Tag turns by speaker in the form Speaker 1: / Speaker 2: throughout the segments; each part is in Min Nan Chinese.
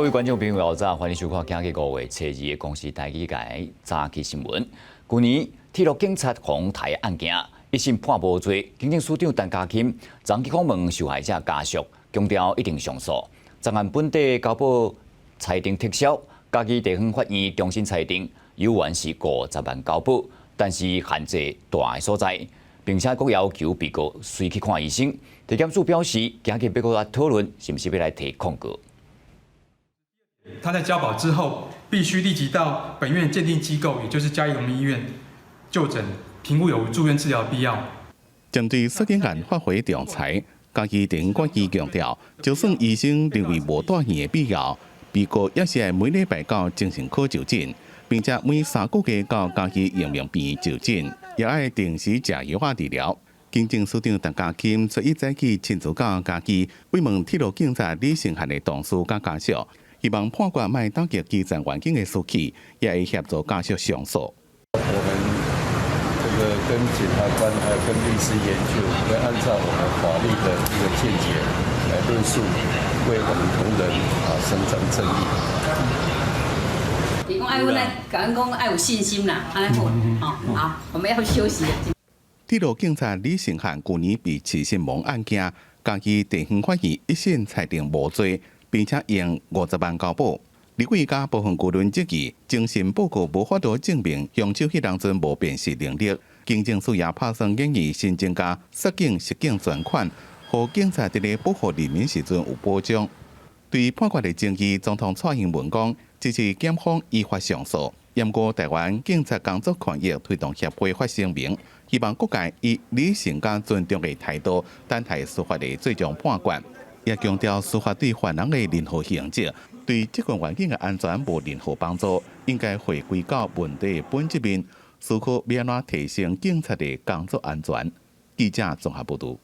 Speaker 1: 位觀眾朋友早，歡迎收看今日5月初二的公視台語台早起新聞。舊年鐵路警察哄抬案件，一審判無罪，警政署長陳家欽昨去訪問受害者家屬，強調一定上訴。昨暗本地交保裁定撤銷，嘉義地方法院重新裁定，猶原是五十萬交保，但是限制蹛的所在，並且閣要求被告隨去看醫生。地檢署表示，今日欲閣來討論，是毋是欲來提控告。
Speaker 2: 他在交保之後，必須立即到本院鑑定機構，也就是嘉義榮民醫院就診，評估有無住院治療必要。
Speaker 3: 針對殺警案發回仲裁，嘉義地法院強調，就算醫生認為無蹛院的必要，被告也是愛每禮拜到精神科就診，並且每3個月到嘉義榮民病院就診，也愛定時食藥仔治療。警政署長陳家欽初一早起親自到嘉義慰問鐵路警察李承翰的同事佮家屬，希望判決莫打擊基層員警的士氣，也會協助家屬上訴。
Speaker 4: 我們這個跟檢察官還有跟律師研究，會按照我們法律的一個見解來論述，為我們同仁啊伸張正義。
Speaker 5: 伊講愛阮來，共阮講愛有信心啦，按呢好，好，我們要休息。
Speaker 3: 鐵路警察李承翰舊年被刺身亡案件，嘉義地方法院一審裁定無罪，並且用50萬交保。立委佮部分輿論質疑，偵訊報告無法度證明兇手彼當陣無辨識能力。警政署也拍算建議新增加殺警襲警專款，予警察佇咧保護人民時陣有保障。對判決的爭議，總統蔡英文講支持檢方依法上訴。毋過台灣警察工作權益推動協會發聲明，希望各界以理性佮尊重的態度等待司法的最終判決，也強調司法對犯人的任何刑責，對這群員警的安全無任何幫助，應該回歸到問題的本質面，思考欲按怎提升警察的工作安全。記者綜合報導。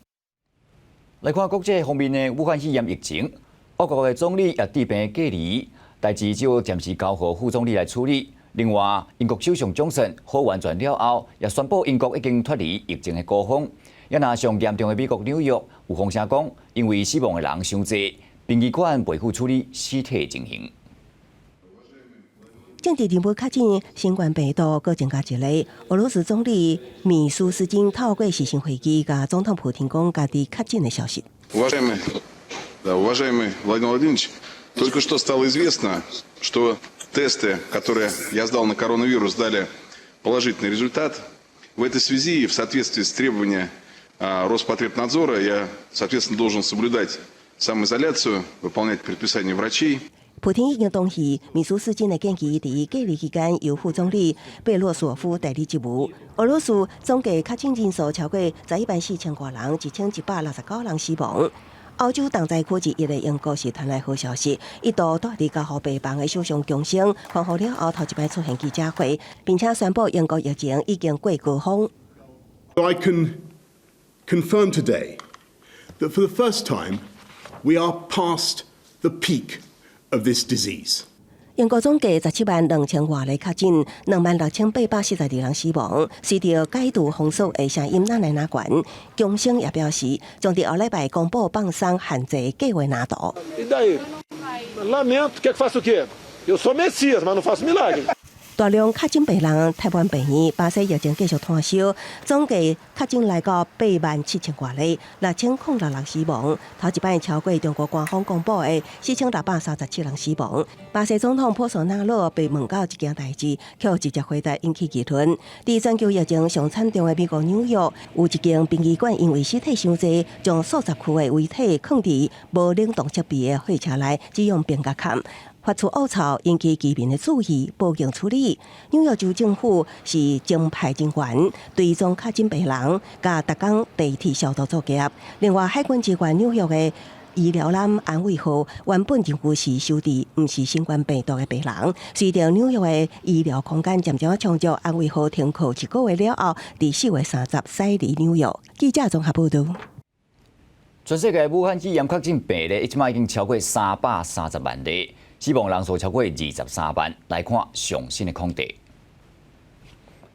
Speaker 1: 來看國際方面的武漢肺炎疫情，俄國的總理也治病隔離，代誌就暫時交予副總理來處理。另外，英國首相強生好完全了後，也宣布英國已經脫離疫情的高峰。也若上嚴重的美國紐約有風聲講，因為死亡的人傷濟，殯儀館袂赴處理屍體情形。
Speaker 6: 政治人物確診新冠病毒，閣增加一例。俄羅斯總理米舒斯京透過視訊會議，共總統普廷講家己確診的消息。
Speaker 7: Уважаемый, да, уважаемый Владимир Владимирович, только что стало известно, что тесты, которые я сдал на коронавирус, дали положительный результат. В этой связи и в соответствии с требованиями Роспотребнадзора я, соответственно, должен соблюдать самоизоляцию, выполнять предписания врачей.
Speaker 6: 普廷已經同意米舒斯京的建議，佇隔離期間由副總理貝洛索夫代理職務。俄羅斯總計確診人數超過11萬4千外人，1169人死亡。歐洲重災區之一的英國是傳來好消息，一度蹛佇加護病房的首相強生康復了後，頭一擺出現記者會，並且宣布英國疫情已經過高峰。
Speaker 8: I can confirm today that for the first time we are past the peak of this disease.
Speaker 6: 英國總計17萬2千外例確診，26,842人死亡。隨著解除封鎖的聲音愈來愈懸，強生也表示，將佇後禮拜公布放鬆限制計劃藍圖。
Speaker 9: E daí? Lamento, quer que faça o quê? Eu sou Messias, mas não faço milagre.
Speaker 6: 大量確診病人台灣病院，巴西疫情繼續湠燒，總計確診來到8萬7千外例，6006人死亡。頭一擺超過中國官方公布的4637人死亡。巴西總統波索納羅被問到這件代誌，卻直接回答引起議論。佇全球疫情上慘重的美國紐約，有一間殯儀館因為屍體傷濟，將數十具的遺體囥佇無冷凍設備的貨車內，只用冰共崁。發出惡臭，引起居民的注意，報警處理。紐約州政府是徵派人員追蹤確診病人，佮逐工地鐵消毒作業。另外，海軍支援紐約的醫療艦安慰號原本任務是收治毋是新冠病毒的病人，隨著紐約的醫療空間漸漸充足，安慰號停靠一個月了後，佇4月30駛離紐約。記者綜合報導。
Speaker 1: 全世界武漢肺炎確診病例，這擺已經超過330萬例，死亡人數超過23萬。來看上新的統計，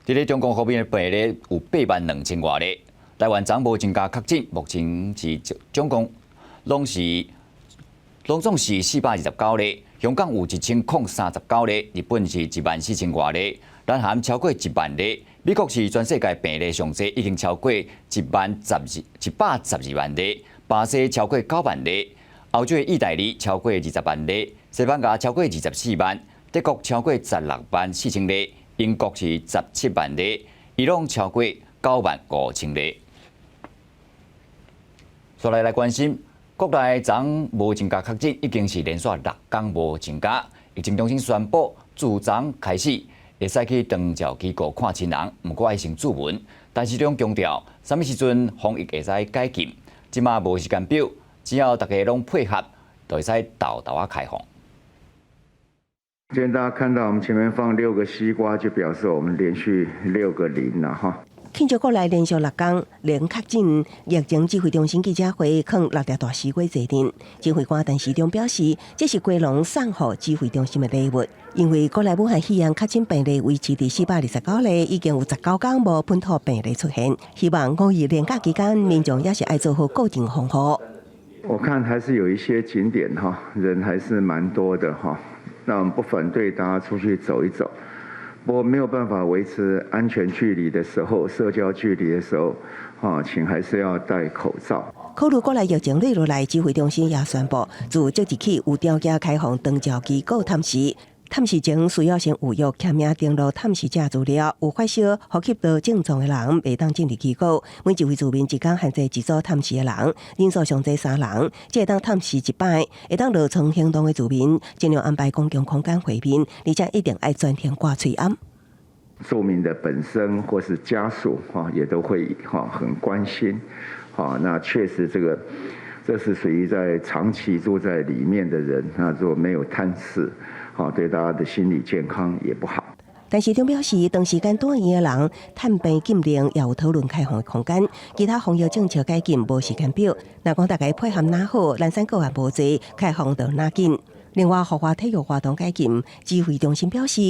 Speaker 1: 佇咧中國方面的病例有8萬2千外例，台灣昨無增加確診，目前是總共攏總是429例。香港有1039例，日本是1萬4千外例，南韓超過1萬例，美國是全世界病例上濟，已經超過1萬12，112萬例，巴西超過9萬例，歐洲的意大利超過20萬例，西班牙超過24萬，德國超過16萬4千例，英國是17萬例，伊朗超過9萬5千例。再來來關心，國內昨無增加確診，已經是連續六工無增加。疫情中心宣布，自昨開始會使去長照機構看親人，毋過愛先注文。但市長強調，啥物時陣防疫會使解禁，這馬無時間表，只要大家攏配合，就會使沓沓仔開放。
Speaker 10: 今天大家看到我們前面放六個西瓜，就表示我們連續六個零啦，哈。
Speaker 6: 慶祝國內連續六工零確診，疫情指揮中心記者會囥六條大西瓜坐陣。指揮官陳時中表示，這是基隆送予指揮中心的禮物，因為國內武漢肺炎確診病例維持佇429例，已經有19工無本土病例出現。希望五一連假期間，民眾也是愛做好個人防護。
Speaker 10: 我看還是有一些景點哈，人還是蠻多的哈。那我們不反對大家出去走一走。不過沒有辦法維持安全距離的時候，社交距離的時候，啊，請還是要戴口罩。
Speaker 6: 考慮國內疫情落來，指揮中心也宣布，自即日起有條件開放長照機構探視。探視前需要先預約簽名登錄探視者資料，有發燒、呼吸道症狀的人袂當進入機構。每一位住民一工限制一組探視的人，人數上濟三人，才會當探視一擺。會當落床行動的住民，盡量安排公共空間會面，而且一定愛全程掛喙罨。
Speaker 10: 住民的本身或是家屬哈，也都會哈很關心。哈，那確實這個，這是屬於在長期住在裡面的人，那如果沒有探視，好，對大家的心理健康也不好。
Speaker 6: 陳時中表示，長時間住院的人探病禁令也有討論開放的空間，其他防疫政策解禁無時間表。若講大家配合若好，蘭山個案無濟，開放就若緊。另外，戶外體育活動解禁，指揮中心表示，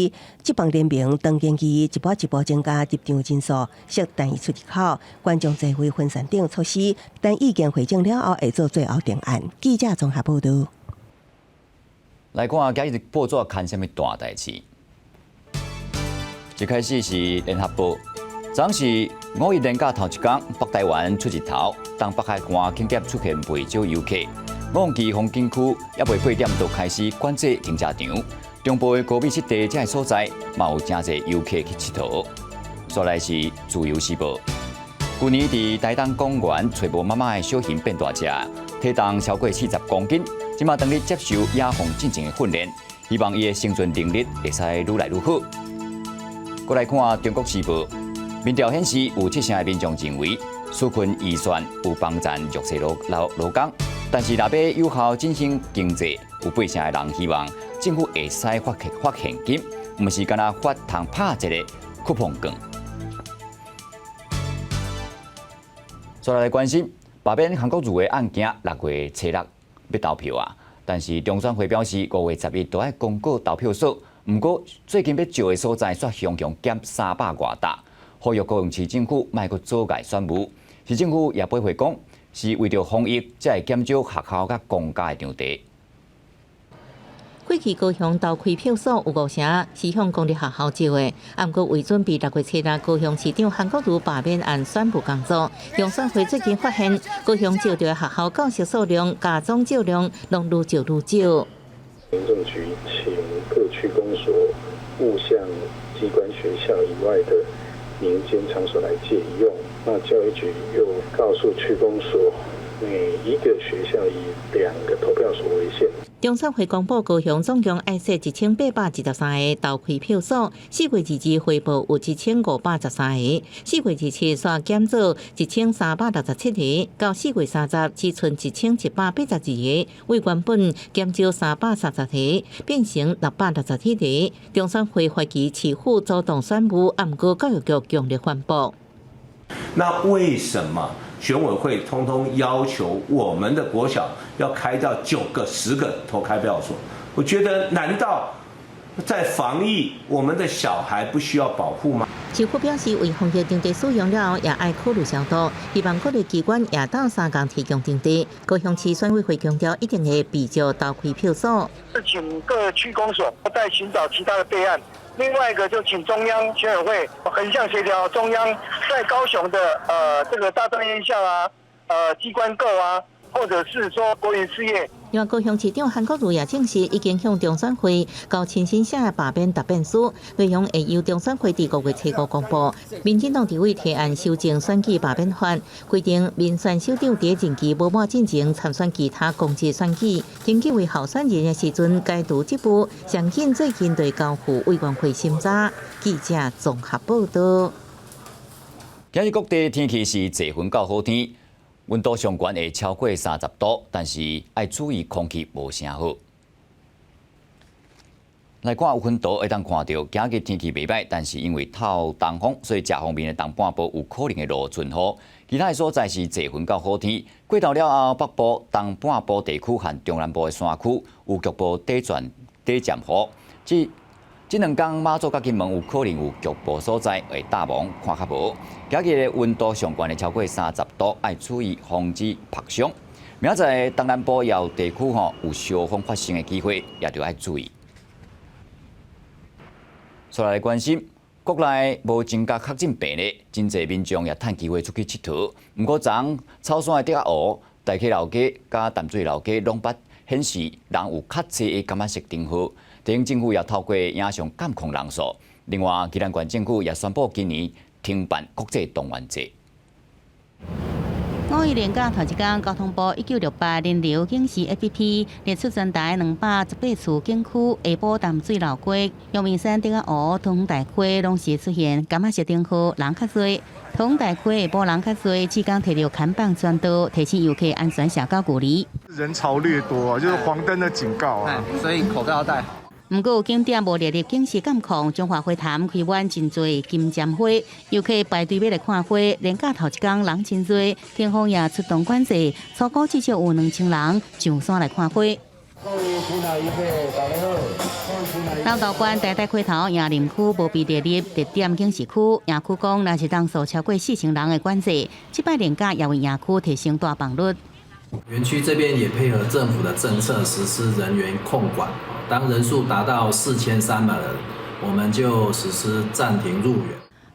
Speaker 6: 職棒聯盟當建議一步一步增加入場人數、設單一出入口、觀眾座位分散等措施，等意見彙整了後，會做最後定案。記者綜合報道。
Speaker 1: 來看今日報紙刊啥物大代誌。一開始是聯合報，昨是五一連假頭一工，北台灣出日頭，東北海岸景點出現袂少遊客。五旗風景區猶未8點就開始管制停車場，中部的高美濕地這个所在，嘛有誠濟遊客去𨑨迌。再來是自由時報，舊年佇台東公園揣無媽媽的小熊變大隻，體重超過40公斤，這馬當咧接受野放進前的訓練，希望伊的生存能力會使愈來愈好。閣來看中國時報，民調顯示有七成的民眾認為紓困預算有幫助弱勢勞工。但是，若欲有效振興經濟，有八成的人希望政府會使發發現金，毋是干焦發通拍一个酷碰券。再來關心，罷免韓國瑜的案件，6月初六欲投票啊！但是中選會表示，5月11都愛公告投票所。毋過最近欲招的所在，煞雄雄減300外沓，呼籲高雄市政府莫閣阻礙選務。市政府也回應講，是為著防疫，才會減少學校佮公家的場地。
Speaker 11: 過去高雄投開票所有五成是向公立學校招的，毋過為準備6月初六高雄市長韓國瑜罷免案選務工作，中選會最近發現高雄招著的學校教師數量佮總招量攏愈招愈少。
Speaker 12: 民政局請各區公所勿向機關學校以外的民間場所來借用。那教育局又告訴區公所，每一個學校以兩個投票所為限。
Speaker 11: 中選會公布高雄總共愛設1823個投開票所，4月22回報有1513個，4月27煞減做1367個，到4月30只賰1182個，為原本減少330個，變成667個。中選會懷疑市府阻擋選務，毋過教育局強力反駁。
Speaker 4: 那為什麼選委會通通要求我們的國小要開到9個、10個投開票所？我覺得，難道在防疫，我們的小孩不需要保護嗎？
Speaker 11: 市府表示，為防疫場地使用了，也愛考慮消毒，希望各個機關也鬥相共提供場地。高雄市選委會強調，一定會比照投開票所。
Speaker 13: 是請各區公所再尋找其他的備案。另外一個就請中央選委會橫向協調，中央在高雄的這個大專院校啊、機關購啊，或者是說國營事業。
Speaker 11: 另外，高雄市長韓國瑜也證實，已經向中選會交親身寫罷免答辯書，內容會由中選會佇5月初5公布。民進黨立委提案修正選舉罷免法，規定民選首長佇任期無滿進前參選其他公職選舉，登記為候選人的時陣解除職務，上緊最近就交付委員會審查。記者綜合報道。
Speaker 1: 今日各地天氣是濟雲到好天。溫度上懸會超過30度，但是愛注意空氣無啥好。來看有雲圖會當看到，今日天氣袂䆀，但是因為透東風，所以這方面的東半部有可能會落陣雨。其他的所在是濟雲到好天。過晝了後，北部、東半部地區和中南部的山區有局部短暫短暫雨。這兩工馬祖佮金門有可能有局部所在會大霧，看較無。今日的溫度上懸會超過30度，愛注意防止曝傷。明仔載東南部也有地區吼有小風發生的機會，也著愛注意。紲來關心，國內無增加確診病例，真濟民眾也趁機會出去𨑨迌。毋過昨昏草山的竹仔湖、大溪老街佮淡水老街攏捌顯示人有較濟的柑仔色燈號。地方政府也透過影像監控人數。另外，宜蘭縣政府也宣布今年停辦國際動員節。
Speaker 11: 五一連假頭一工，交通部1968人流警示 APP 列出全台218處景區，下晡淡水老街、陽明山竹仔湖、桃園大溪攏是出現柑仔色燈號，人較濟。桃園大溪下晡人較濟，志工提著看板宣導，提醒遊客安全社交距離。
Speaker 14: 人潮略多，就是黃燈的警告啊，
Speaker 15: 所以口罩要戴好。
Speaker 11: 毋過有景點無列入警示監控，彰化花壇開滿真濟金針花，遊客排隊欲來看花。連假頭一工人真濟，警方也出動管制，初估至少有2000人上山來看花。南投縣台大溪頭營林區無被列入熱點警示區，營區講若是人數超過4000人的管制，這擺連假也為營區提升大放率。
Speaker 16: 園區這邊也配合政府的政策實施人員控管。當人數達到4300人，我們就實施暫停入園。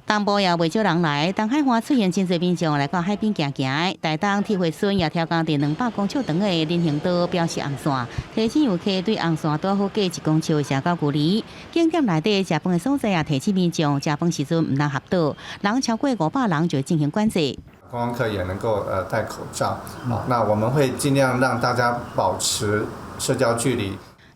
Speaker 11: 東部也袂少人來，東海岸出現真濟民眾來到海邊行行。台東鐵花村也調工佇200公尺長的人行道標示紅線，提醒遊客對紅線拄好隔1公尺的社交距離。景點內底食飯的所在也提醒民眾，食飯時陣毋通合桌，人超過500人就會進行管制。
Speaker 17: 觀光客也能夠戴口罩，那我們會盡量讓大家保持社交距離。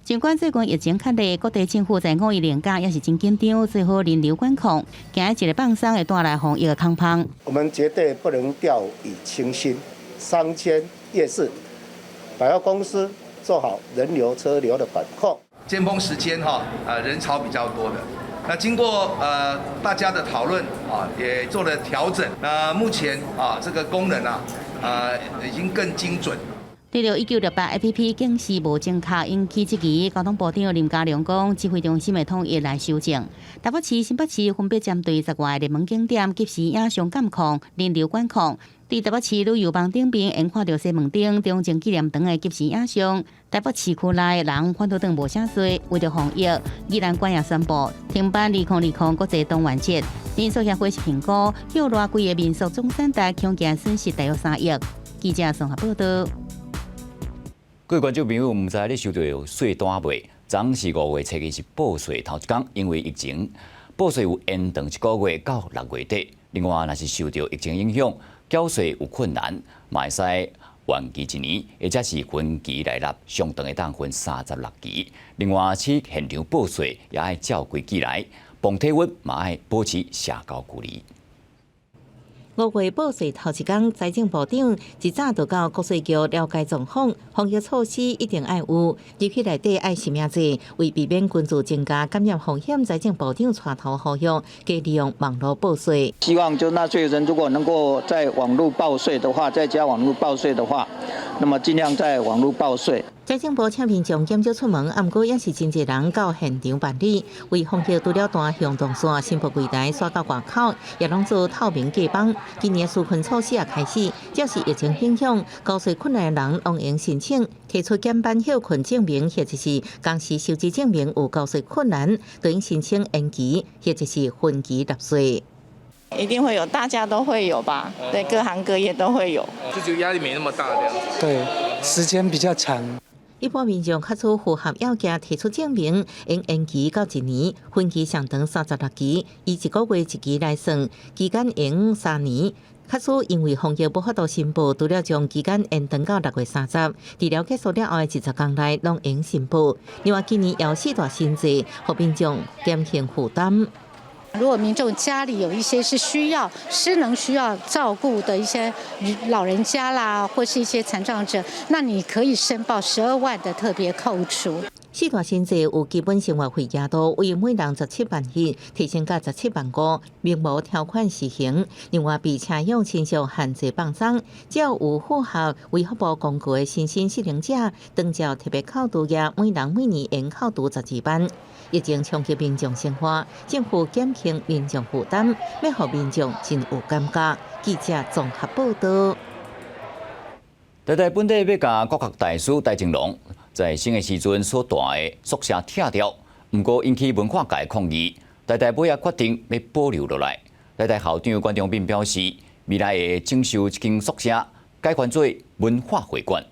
Speaker 11: 儘管最近疫情較熱，各地政府在五一連假也是真緊張，做好人流管控，驚一个放鬆會帶來防疫的空芳。
Speaker 18: 我們絕對不能掉以輕心，商圈、夜市、百貨公司做好人流車流的管控。
Speaker 19: 尖峰時間哈，人潮比較多的，那經過大家的討論啊，也做了調整。那目前啊，這個功能啊，已經更精準。
Speaker 11: 對著1968 APP 警示無正確，引起質疑。交通部長林佳龍講，指揮中心會統一來修正。台北市、新北市分別針對10外個熱門景點，及時影像監控、人流管控。佇台北市旅遊網頂邊，會看著西門町、中正紀念堂的及時影像。台北市區內人反倒轉無啥濟，為著防疫，宜蘭縣也宣布停辦2020國際動員節。民宿協會是評估，歇熱規个民宿總產值恐驚損失大約3億。記者綜合報道。
Speaker 1: 各位觀眾朋友，毋知你收著稅單未？昨昏是5月初二，是報稅頭一工，因為疫情報稅有延長一個月到6月底。另外，若是受著疫情影響，繳稅有困難，嘛會使延期一年，或者是分期來納，上長會當分36期。另外，去現場報稅也愛照規矩來，磅體溫嘛愛保持社交距離。
Speaker 11: 五月報稅頭一工，財政部長一早就到國稅局了解狀況，防疫措施一定愛有。入去內底愛實名制，為避免群聚增加感染風險，財政部長帶頭呼籲，加利用網路報稅。
Speaker 20: 希望就納稅人如果能夠在網路報稅的話，在家網路報稅的話，那麼盡量在網路報稅。
Speaker 11: 財政部請民眾減少出門，毋過也是真濟人到現場辦理。為防疫除了單向動線、新埔櫃台徙到外口，也攏做透明隔板。今年紓困措施也開始，只要是疫情影響、交稅困難的人，攏會用申請提出減班歇睏證明，或者是工時收支證明有交稅困難，就用申請延期或者是分期納稅。
Speaker 15: 一定會有，大家都會有吧？對，各行各業都會有。
Speaker 21: 就覺得壓力沒那麼大，這樣子。
Speaker 22: 對，時間比較長。
Speaker 11: 一般民眾假使符合要件提出證明，應延期到一年，分期上長36期，以一個月一期來算，期間用3年。假使因為防疫無法度申報，除了將期間延長到6月30，治療結束了後的20天內攏會用申報。另外，今年有四大新制，予民眾減輕負擔。
Speaker 23: 如果民眾家裡有一些是需要失能需要照顧的一些老人家啦，或是一些殘障者，那你可以申報12萬的特別扣除。
Speaker 11: 四大新制有基本生活費額度，為每人17萬一，提升到17萬5，明無條款實行。另外，被車用親屬限制放鬆，只要有符合衛福部公告的新興失能者，長照特別扣除額，每人每年應扣除12萬。疫情衝擊民眾生活，政府減輕民眾負擔，欲予民眾真有感覺。記者綜合報道。
Speaker 1: 台大本底欲共國學大師戴相龍在生的時陣所蹛的宿舍拆掉，毋過引起文化界抗議，台大尾仔決定欲保留落來。台大校長管中閔表示，未來會整修這間宿舍，改換做文化會館。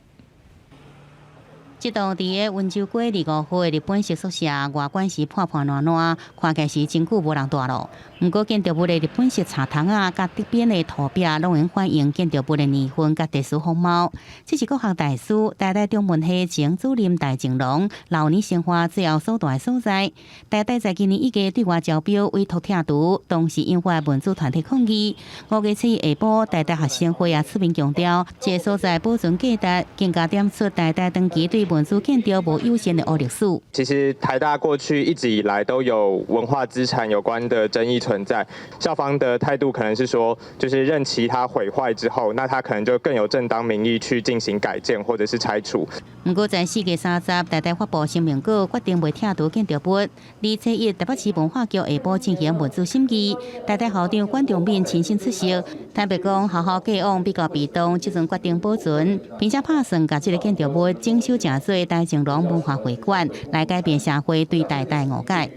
Speaker 11: 這棟佇个溫州街25號的日本式宿舍，外觀是破破爛爛，看起來是真久無人蹛囉。毋過建築物的日本式柴窗仔，佮側邊的塗壁，攏會反映建築物的年份佮歷史風貌。這是國學大師台大中文系前主任戴相龍老年生活最後所蹛的所在。台大在今年一月對外招標委託拆除，當時引發文主團體抗議。5月7日下晡，台大學生會也出面強調，這個所在保存價值，更加點出台大長期對文資建築無友善的烏歷史。
Speaker 24: 其實台大過去一直以來都有文化資產有關的爭議存在，校方的態度可能是說，就是任其它毀壞之後，那他可能就更有正當名義去進行改建或者是拆除。
Speaker 11: 毋過在4月30，台大發布聲明稿，決定袂拆除建築物。27日，台北市文化局下晡進行文資審議，台大校長管中閔親身出席。坦白講，學校過往比較被動，這陣決定保存，並且拍算共這个建築物整修成做戴相龍文化會館，來改變社會對台大誤解。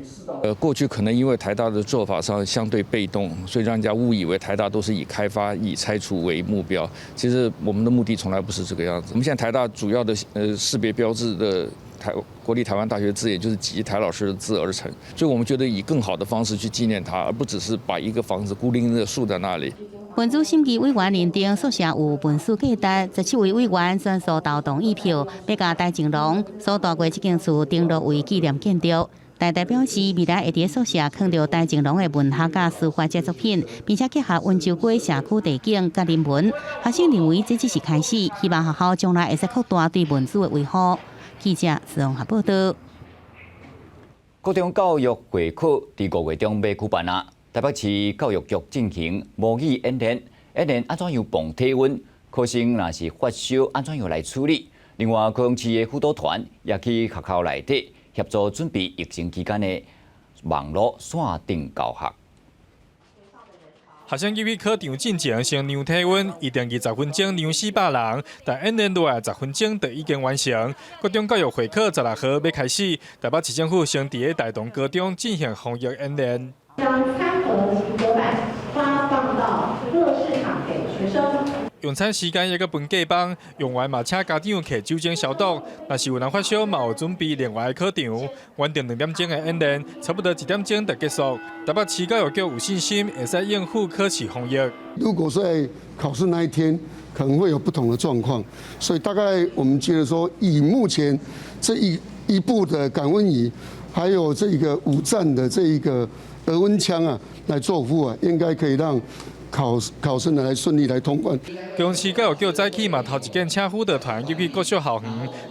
Speaker 25: 過去可能因為台大的做法上相對被動，所以讓人家誤以為台大都是以開發、以拆除為目標。其實我們的目的從來不是這個樣子。我們現在台大主要的識別標誌的台國立台灣大學字眼，就是集台老師的字而成。所以我們覺得以更好的方式去紀念他，而不只是把一個房子孤零零的豎在那裡。
Speaker 11: 文資審議委員認定宿舍有文史價值，17位委員全數投同意票，欲共戴相龍所蹛過這間厝登錄為紀念建築。台大表示，未來會佇宿舍囥著戴相龍的文學佮書法這作品，並且結合溫州街社區地景佮人文。學生認為這只是開始，希望學校將來會使擴大對文資的維護。記者綜合報道。
Speaker 1: 高中教育會考佇5月中欲舉辦啊，台北市教育局進行模擬演練，演練按怎樣磅體溫，考生若是發燒按怎樣來處理。另外，高雄市的輔導團也去學校內底協助準備疫情期間的網路線頂教學。
Speaker 26: 學生入去考場進前先量體溫，預定20分鐘量400人，但演練落來10分鐘就已經完成。高中教育會考16號欲開始，台北市政府先佇咧大同高中進行防疫演練。
Speaker 27: 將餐盒及隔板發放到各市場給學生。
Speaker 26: 用餐時間猶閣分隔板，用完嘛請家長摕酒精消毒。若是有人發燒，嘛有準備另外的考場。原定2點鐘的演練，差不多1點鐘就結束。台北市教育局有信心會使應付考試防疫。
Speaker 28: 如果在考試那一天，可能會有不同的狀況，所以大概我們覺得說，以目前這一部的感溫儀，還有這個5站的這一個額溫槍啊，來做服務啊，應該可以讓考生來順利來通關。
Speaker 26: 高雄市教育局早起嘛，頭一件請輔導團入去各所校園，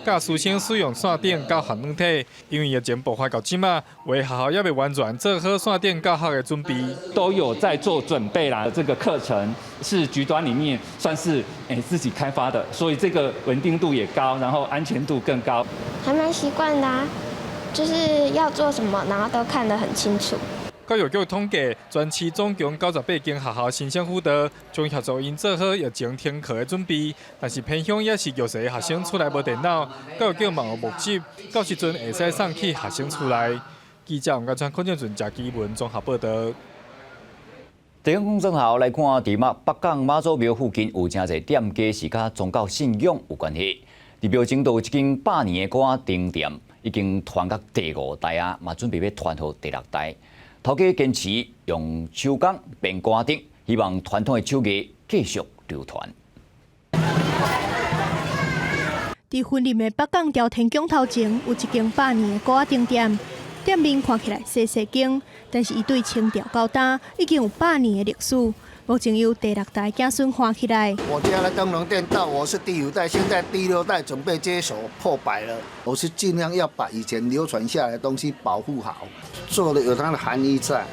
Speaker 26: 教師生使用線頂教學軟體，因為疫情爆發到這馬，有的學校猶未完全做好線頂教學的準備，
Speaker 2: 都有在做準備啦。這個課程是局端裡面算是自己開發的，所以這個穩定度也高，然後安全度更高。
Speaker 3: 還蠻習慣的啊，就是要做什麼，然後都看得很清楚。
Speaker 26: 教育局統計，全市總共98間學校申請輔導，將協助𪜶做好疫情停課的準備。但是偏鄉也是弱勢學生厝內無電腦，教育局嘛有募集，到時陣會使送去學生厝內。記者王家川、孔正順、謝基文綜合報導。
Speaker 1: 地方公正校來看，佇馬北港媽祖廟附近有誠濟店家是佮宗教信仰有關係。佇廟前都有一間百年的鼓仔燈店，已經傳到第五代啊，嘛準備欲傳予第六代。頭家堅持用手工編鼓仔燈，希望傳統的手藝繼續流傳。
Speaker 5: 佇雲林的北港朝天宮頭前，有一間百年的鼓仔燈店。店面看起來細細間，但是伊對清朝到今已經有百年的歷史。目前由第六代子孫看起來。
Speaker 6: 我家的燈籠店到我是第五代，現在第六代準備接手破百了。我是盡量要把以前流傳下來的東西保護好，做的有它的含義在。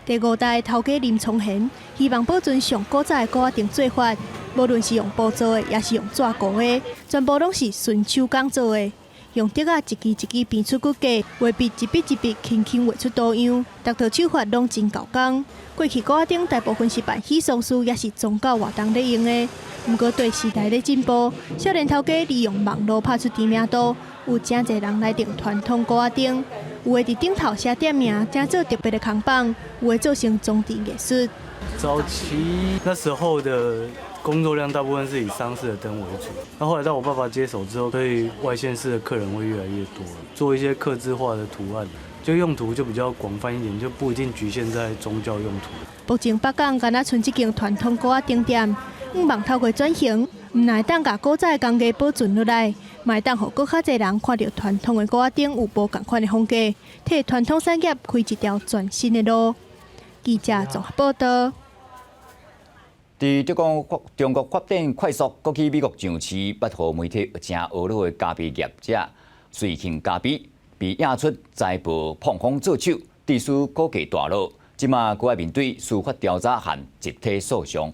Speaker 5: 第五代頭家林聰賢希望保存上古早的鼓仔燈做法，無論是用布做的，抑是用紙糊的，全部攏是純手工做的。用竹仔一支一支編出骨架，畫筆一筆一筆輕輕畫出圖樣，逐套手法攏真夠工。過去鼓仔燈大部分是辦喜喪事，抑是宗教活動咧用的。毋過對時代咧進步，少年頭家利用網路拍出知名度，有誠濟人來訂傳統鼓仔燈。有的佇頂頭寫店名，製做特別的扛棒；有的做成裝置藝術。
Speaker 7: 早期那時候的工作量大部分是以喪事的燈為主，那後來到我爸爸接手之後，所以外縣市的客人會越來越多，做一些客製化的圖案，就用途就比較廣泛一點，就不一定局限在宗教用途。
Speaker 5: 目前北港敢若賰這間傳統鼓仔燈店，向望透過轉型，毋但會當共古早的工藝保存落來，嘛會當予閣較濟人看著傳統的鼓仔燈有無仝款的風格，替傳統產業開一條全新的路。記者綜合報導。
Speaker 1: 佇中國發展快速，過去美國上市，捌予媒體誠懊惱的咖啡業者瑞幸咖啡，被驗出財報膨風做手，致使股價大落。這馬閣愛面對司法調查和集體訴訟。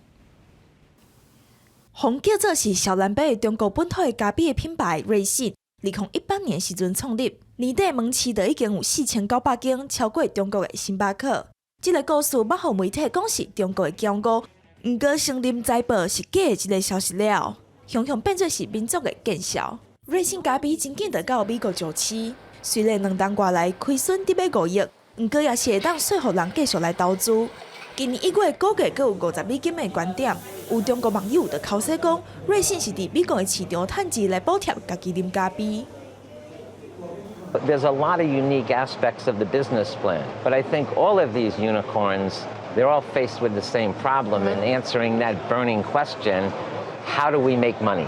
Speaker 8: 予叫做是少年爸中國本土的咖啡的品牌瑞幸，2018年時陣創立，年底門市就已經有4900間，超過中國的星巴克。這个故事捌予媒體講是中國的驕傲，毋過承認財報是假的這个消息了，雄雄變做是民族的見笑。瑞幸咖啡真緊就到美國上市，雖然兩冬外來虧損得欲5億，毋過也是會當說服人繼續來投資。今年1月股價閣有50美金的懸點，有中國網友就剾洗講，瑞幸是佇美國的市場趁錢來補貼家己啉咖啡。
Speaker 9: There's a lot of unique aspects of the business plan, but I think all of these unicorns, they're all faced with the same problem in answering that burning question: How do we make money?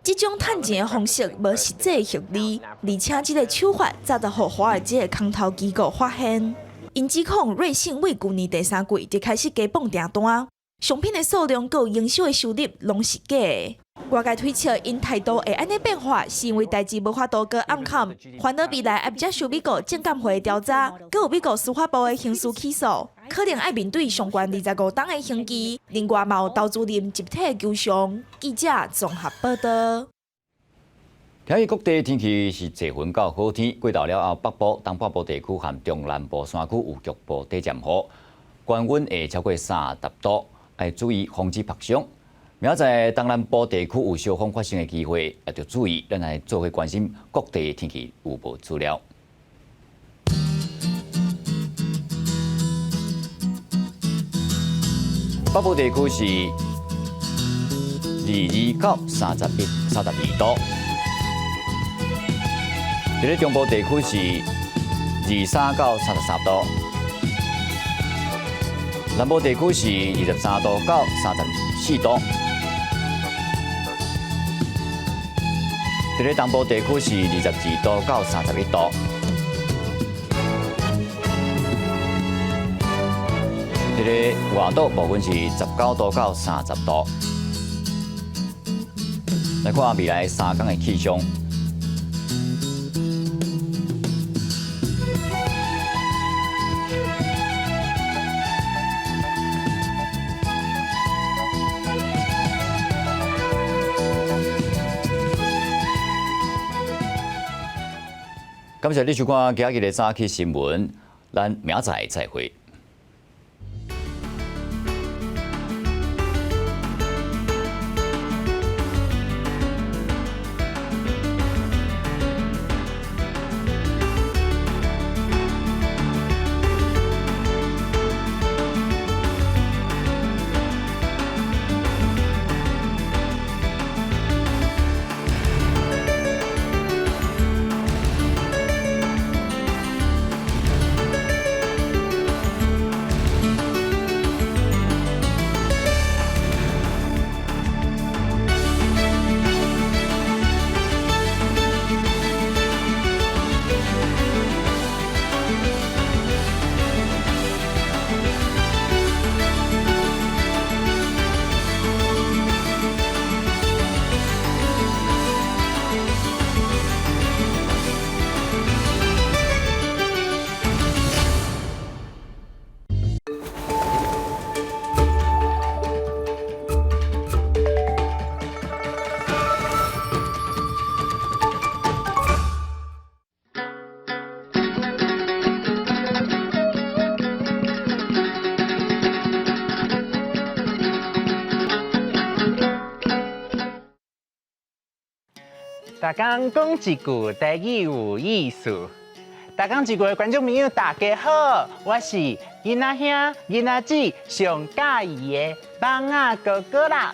Speaker 8: 這種趁錢的方式無實際的獲利，而且這个手法早就予華爾街的空頭機構發現。𪜶指控瑞幸為舊年第三季就開始加磅訂單，商品的數量佮營銷的收入攏是假的。外界推測，𪜶態度會按呢變化，是因為代誌無法度閣暗崁，煩惱未來愛接受美國證監會的調查，閣有美國司法部的刑事起訴，可能愛面對上懸25冬的刑期。另外，嘛有投資人集體求償。記者綜合報導。
Speaker 1: 今日各地天氣是濟雲到好天，過晝了後，北部、東半部地區和中南部山區有局部短暫雨，高溫會超過30度，愛注意防止曝傷。明仔載東南部地區有小風發生的機會，也著注意，咱來做伙關心各地天氣預報資料。北部地區是22到31、32度。佇咧中部地區是23到33度，南部地區是23度到34度。佇咧東部地區是22度到31度。這个外島部分是19度到30度。來看未來3天的氣象。感謝你收看今日的早起新聞，咱明仔載再會。
Speaker 4: 逐工講一句台語有意思。逐工一句的觀眾朋友，大家好，我是囡仔兄、囡仔姊上佮意的蠓仔哥哥啦。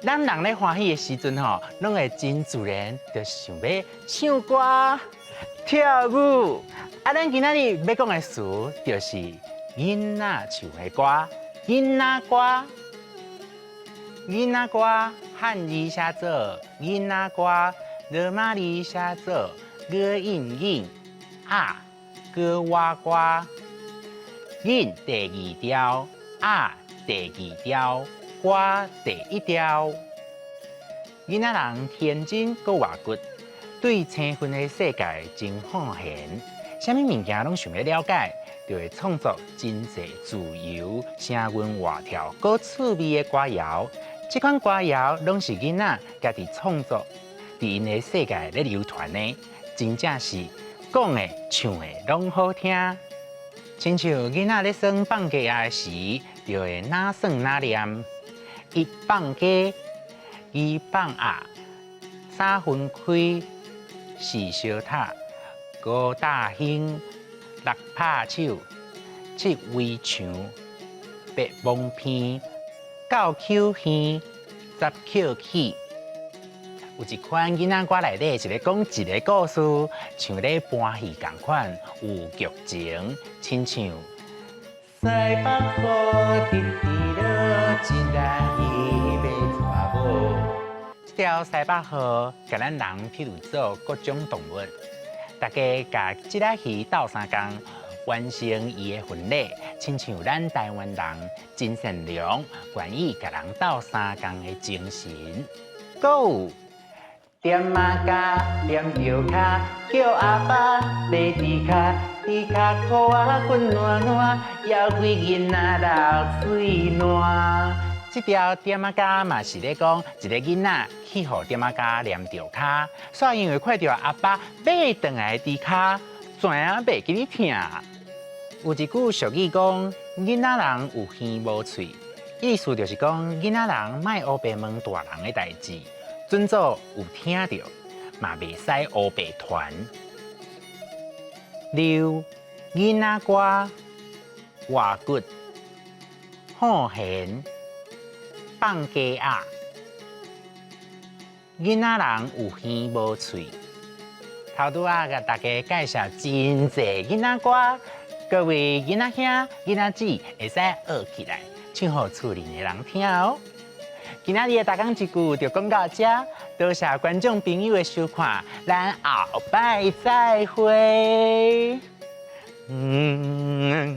Speaker 4: 咱人咧歡喜的時陣吼，攏會真自然就想欲唱歌、跳舞。啊，咱今仔日欲講的詞就是囡仔唱的歌、囡仔歌。囡仔歌漢字寫做囡仔歌，羅馬字寫做歌應囡仔歌仔歌。囡第二調，仔第二調，歌第一調。囡仔人天真閣活骨，對青春的世界真好閒，啥物物件攏想欲了解，就會創作真濟自由、聲韻活跳、閣趣味的歌謠。這款歌謠攏是囡仔家己創作，佇𪜶的世界咧流傳的，真正是講的、唱的攏好聽。親像囡仔咧耍放雞仔時，就會哪耍哪念，一放雞，二放鴨，三分開，四相塔，五大興，六拍手，七圍牆，八摸鼻，九抾耳，十抾起。有一款囡仔歌內底是咧講一个故事，像咧搬戲仝款，有劇情，親像西北雨直直落，一來伊欲娶某。這條西北雨，共咱人譬如做各種動物，大家共這隻魚鬥相共，完成伊的婚禮，親像咱台灣人真善良，願意共人鬥相共的精神。閣有踮仔跤，踮著跤，叫阿爸買豬跤，豬跤褲仔滾爛爛，枵鬼囡仔流喙瀾。這條踮仔跤嘛是咧講一个囡仔去予踮仔跤黏著跤，煞因為看著阿爸買轉來的豬跤，知影袂記得疼。有一句俗語講，囡仔人有耳無喙，意思就是講囡仔人莫烏白問大人的代誌，準做有聽著，嘛袂使烏白傳。六囡仔歌，活骨，好閒，放雞仔，囡仔人有耳無喙。頭拄仔共大家介紹真濟囡仔歌，各位囡仔兄、囡仔姊會使學起來，唱予厝裡的人聽哦。今仔日的逐工一句就講到這，多謝觀眾朋友的收看，咱後擺再會。嗯。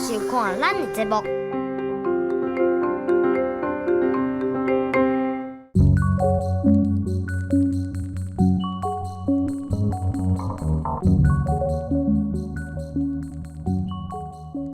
Speaker 10: 收看咱的節目。